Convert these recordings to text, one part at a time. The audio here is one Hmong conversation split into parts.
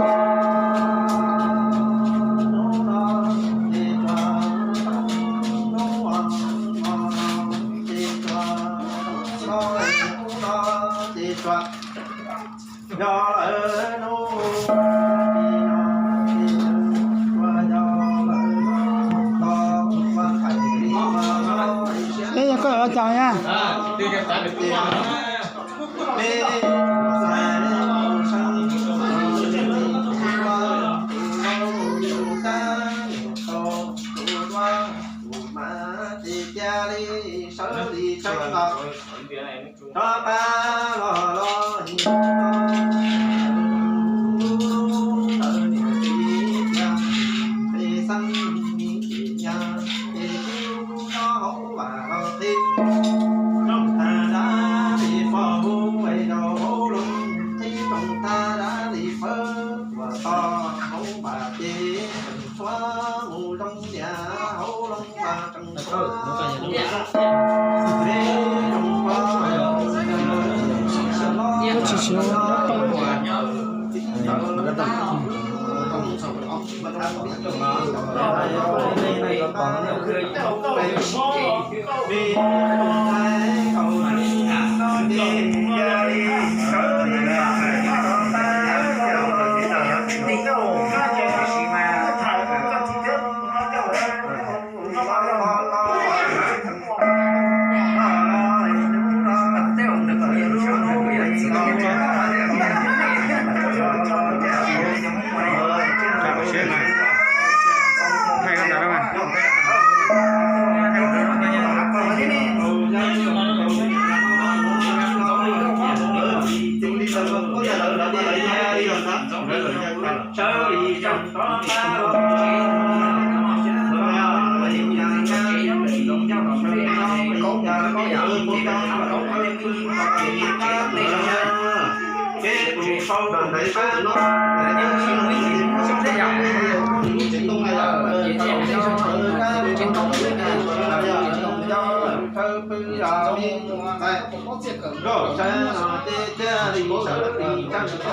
Eb, yog koj yuav ua cas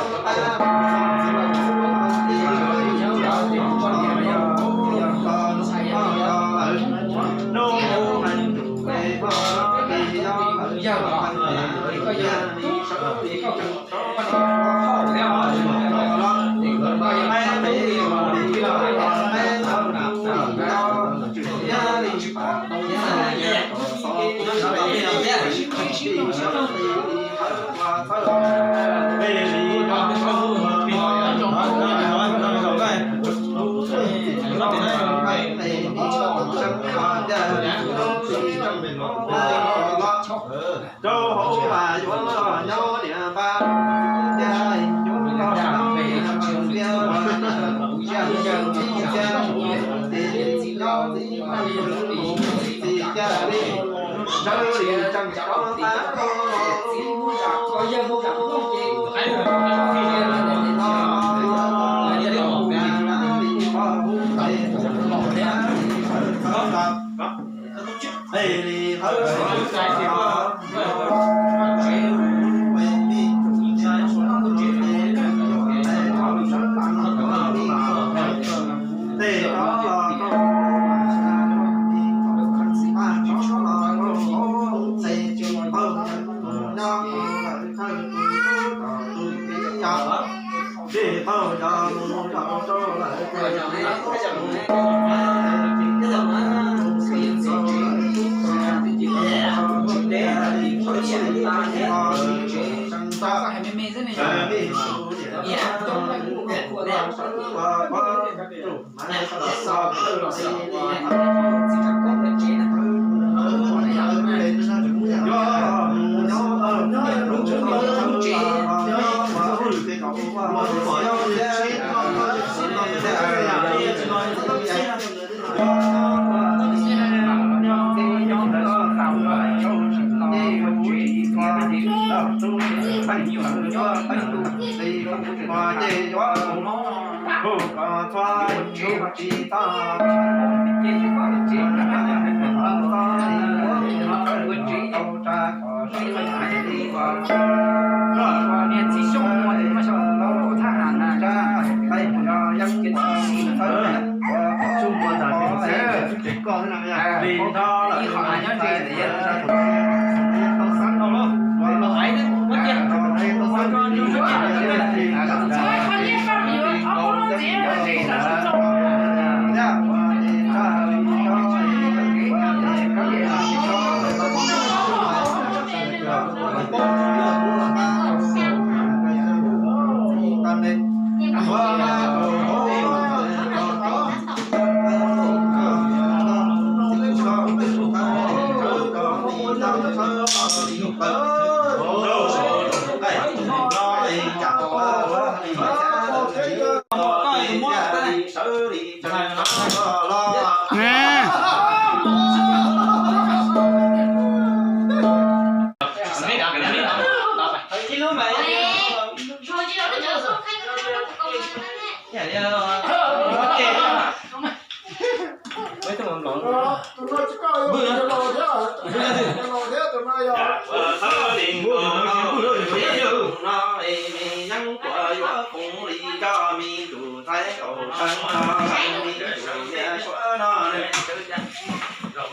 na?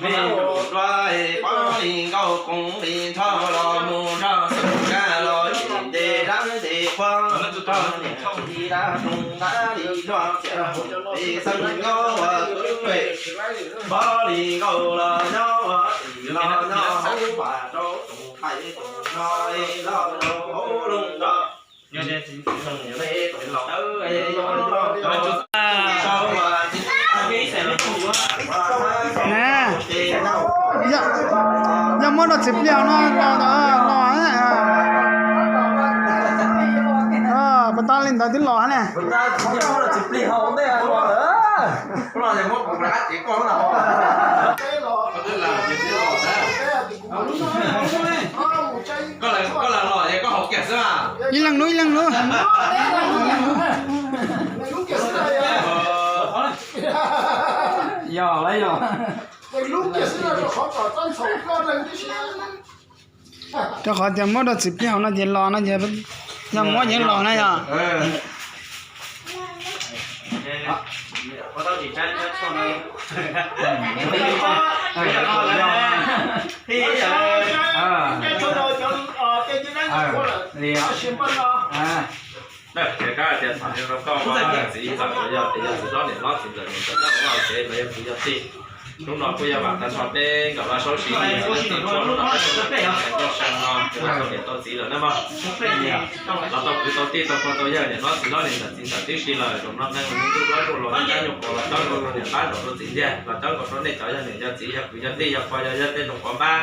Me nyuam dua pov li nkauj koos li nrho los mus nrog xwm kab los yeej ntes dab ntes qhuav nrog niam li dab roog dab li luag txiav mus pem xeeb nkaub ua kwv pem pov li nkauj los nyob ua tim los nyob hauv pas rau tus qais tus no los rau hauv loog nrog Na, yog muab rau txiv plig hauv no los, los, puas tau li ntawd twb los na. Ib leeg lub, ib leeg lub. Yog lawm yog. Rau qhov tias muab rau txiv plig hauv no ces los no ces yog muab yeej los na yog. Li os. Ces kab tias txham rau koj, txiv ntxawm los yog tias yog txiv hlob niam hlob, txiv ntxawm niam ntxawm, noj vaj tsev los yog kwv yog tij. Hnub no kuj yog vam tag nrho peb nkawd vaj saub siv ib txhia txhua hnub no peb tau niam tau tau txiv lawm na mog. Los tau kwv tau tij tau pog tau yawg niam hlob txiv hlob niam ntxawm txiv ntxawm tib si lawm, zaum no neeg los ntuj duab ntuj los nyob nyuj qus los coj nkaus rau niam npab nraum rau txiv ntag, los coj nkaus rau nej cov yog niam yog txiv yog kwv yog tij yog pog yog yawg tej zaum pov npab.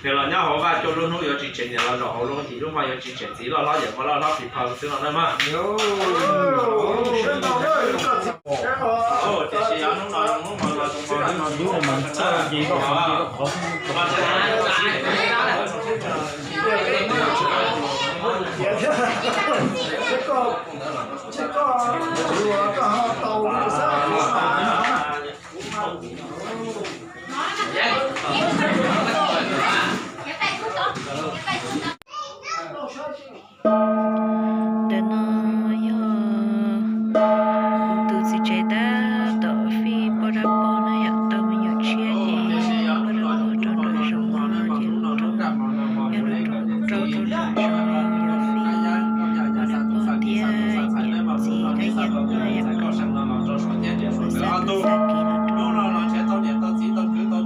Nws los nyob hauv vaj cuaj lub hnub yuav tsis tshem niam los zaum hauv lub yim lub hmo yuav tsis tshem txiv loj hlob yawm pog loj hlob pis phawj xwb no na mog. Tiam sis hnub no hnub no Ntawm no yog kuv tus txiv tsev tab tom fij poj dab poj na yom, tau me nyuam tshiab ces poj dab poj rau nram zoov no ces los rau, yog los rau rau nram zoov yuav fij poj dab poj thiab niam txiv dab yeeb na yom. Xav tus xav kiv los rau.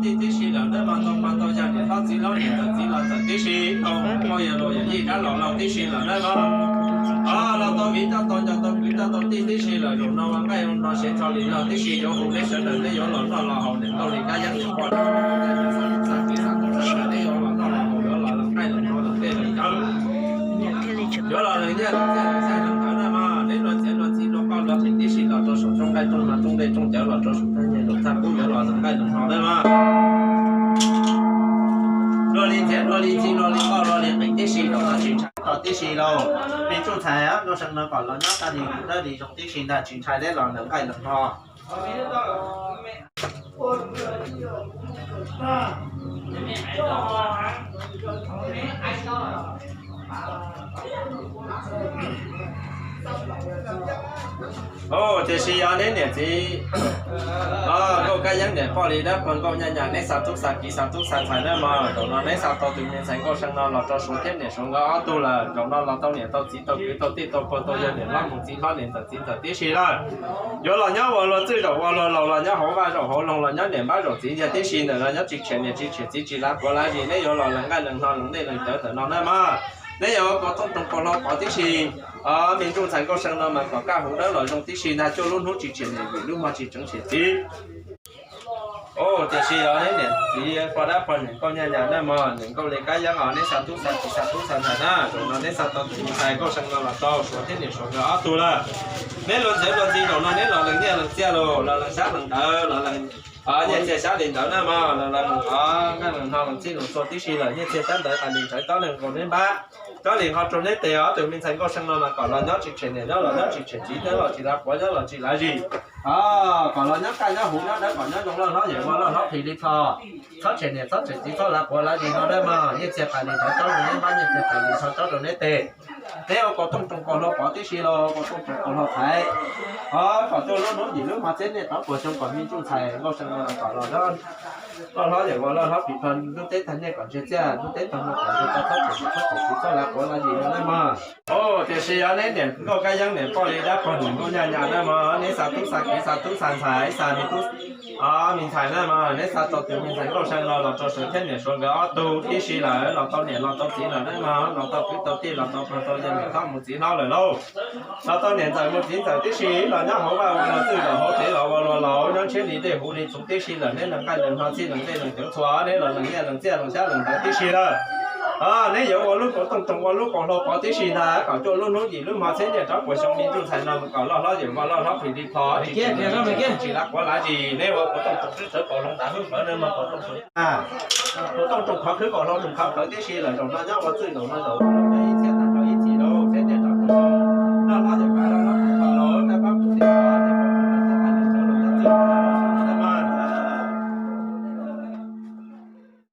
Tib si lawm na mog, tau pog tau yawg niam hlob txiv hlob niam ntxawm txiv los txawm tib si, tau pog yawg laus yawm yij dab laus laus tib si lawm na mog. Los tau viv coj tau ncaus tau kwv coj tau tij tib si lawm, zaum no ua nqaij ua nplo siav tso li no tib si, yuav hu neb sawv daws neb yuav los noj los haus niam nkauj li kab yeeb li pog, neb yuav los noj los haus yuav los lawm nqaij lawm no lawm tej lawm cawv. Yuav los lawm nyiaj los txiaj los xyab los ntawd na mog, neb luag txiav luag txim luag qoj luag qees tib si los rau saum rooj nqaij rooj no rooj dej rooj cawv los rau saum thaj nyaj saum thaj kub yuav los lawm nqaij lawm no na mog. Luag li txiav luag li txim luag li qoj luag li qees tib si los tsis ntshai tib si lauj. Me tsuj ntxhais, ntuj seev no kom los nyob tag li kuv dawb li zoo tib si ntag, tsis ntshai neb los lawm nqaij lawm no. Tiam sis yog neb niam txiv Nkauj Kab Yeeb niam poj li dab pog Nkauj Nyaj Nyas, neb xa tub xa kiv xa tub xa ntxhais na mog, zaum no neb xa tau tus me ntxhais Nkauj See no los rau Suav thiab niam Suav nkawd ob tug lawm. Zaum no los tau niam tau txiv tau kwv tau tij tau pog tau yawg niam hlob mus txiv hlob niam ntxawm txiv ntxawm tib si lawm. Yuav los nyob ua luag txwj zaum ua luag laus, los nyob hauv vaj zaum hauv loog, los nyob niam npab zaum txiv ntag tib si ntawm no, nyob tsis tshem niam tsis tshem txiv tsis lav quav lav zis, neb yuav los lees nqaij lees hno lees dej lees cawv ntawm no na mog. Neb yuav ua tau tub tub pov hlo pov tib si. Me ntsuj ntxhais Nkauj See no mas kom kaj huv dawb los zoo tib si ntag, cuaj lub hnub tsis tshem niam, yim lub hmo tsis tseev tshem txiv. Tiam sis yog neb niam txiv pog dab pog niam Nkauj Nyaj Nyas na mog, niam Nkauj Li Kab Yeeb os, neb xa tub xa kiv xa tub xa ntxhais na, zaum no neb xa tau tus me ntxhais Nkauj See no los rau Suav thiab niam Suav nkawd ob tug lawm. Neb luag ntxhi luag ntxhi zaum no neb los lees nyiaj lees txiaj los, los lees xyab lees ntawv los lees nyiaj txiag xyab li ntawd na mog, los lees nqaij lees hno lees txhij lees txhua tib si lawm, nyiaj txiag xyab ntawv tas li ntawd cov lees nkaus neb npab, cov lees ho rau neb tes. Ob tug me ntxhais Nkauj See no mas kom los nyob tsis tshem niam, nyob los nyob tsis tshem txiv, nyob los tsis lav quav nyob los tsis lav zis. Kom los nyob kaj nyob huv nyob dawb, kom nyob zoo loj hlob yawm vos loj hlob plig li plho. Txhob tshem niam txhob tshem txiv txhob lav quav lav zis no dawb mog, nyiaj txiag tas li ntawd cov lees neb npab, nyiaj txiag tas li ntawd cov rau neb tes. Neb ua kaus tooj roos kaus hlau pov tib si los, kaus tooj roos kaus hlau thaiv. Kom cuaj lub hnub yim lub hmo txhiab niaj rov puas xyoo kom me ntsuj ntxhais Nkauj See no los kom los loj hlob yawm vos loj hlob plig plho, lub teb tag niaj kom ntseg txiaj, lub teb tag hmo kom ntseg tau, txhob tshem niam txhob tshem txiv txhob lav quav lav zis no dawb mog. Tiam sis yog neb niam Nkauj Kab Yeeb niam poj li dab pog niam Nkauj Nyaj Nyas na mog, neb xa tub xa kiv xa tub xa ntxhais xa me tub me ntxhais na mog, neb xa tau tus me ntxhais Nkauj See no los rau Suav thiab niam Suav nkawd ob tug tib si lawm, los tau niam los tau txiv lawm na mog, los tau kwv tau tij los tau pog tau yawg niam hlob mus txiv hlob lawm lauj. Los tau niam ntxawm mus txiv ntxawm tib si, los nyob hauv vaj ua luag txwj zaum hauv tsev los ua luag laus, nyob ntshiab li dej huv li txhuv tib si lawm, neb lees nqaij lees hno txhij lees dej lees cawv txhua, neb los lees nyiaj lees txiaj lees xyab lees ntawv tib si lawm. Neb yuav ua lub kaus tooj roos ua lub kaus hlau pov tib si ntag, kom cuaj lub hnub yim lub hmo txhiab niaj rov puas xyoo me ntsuj ntxhais no kom loj hlob yawm vos loj hlob plig li plho, tsis lav quav lav zis, neb ua kaus tooj roos sib txawv kaus hlau ntav hwb plawv na mog, kaus tooj roos, kaus tooj roos qhov khwb kaus hlau roos qhov plawv tib si lawm, zaum no nyob ua txwj zaum no zaum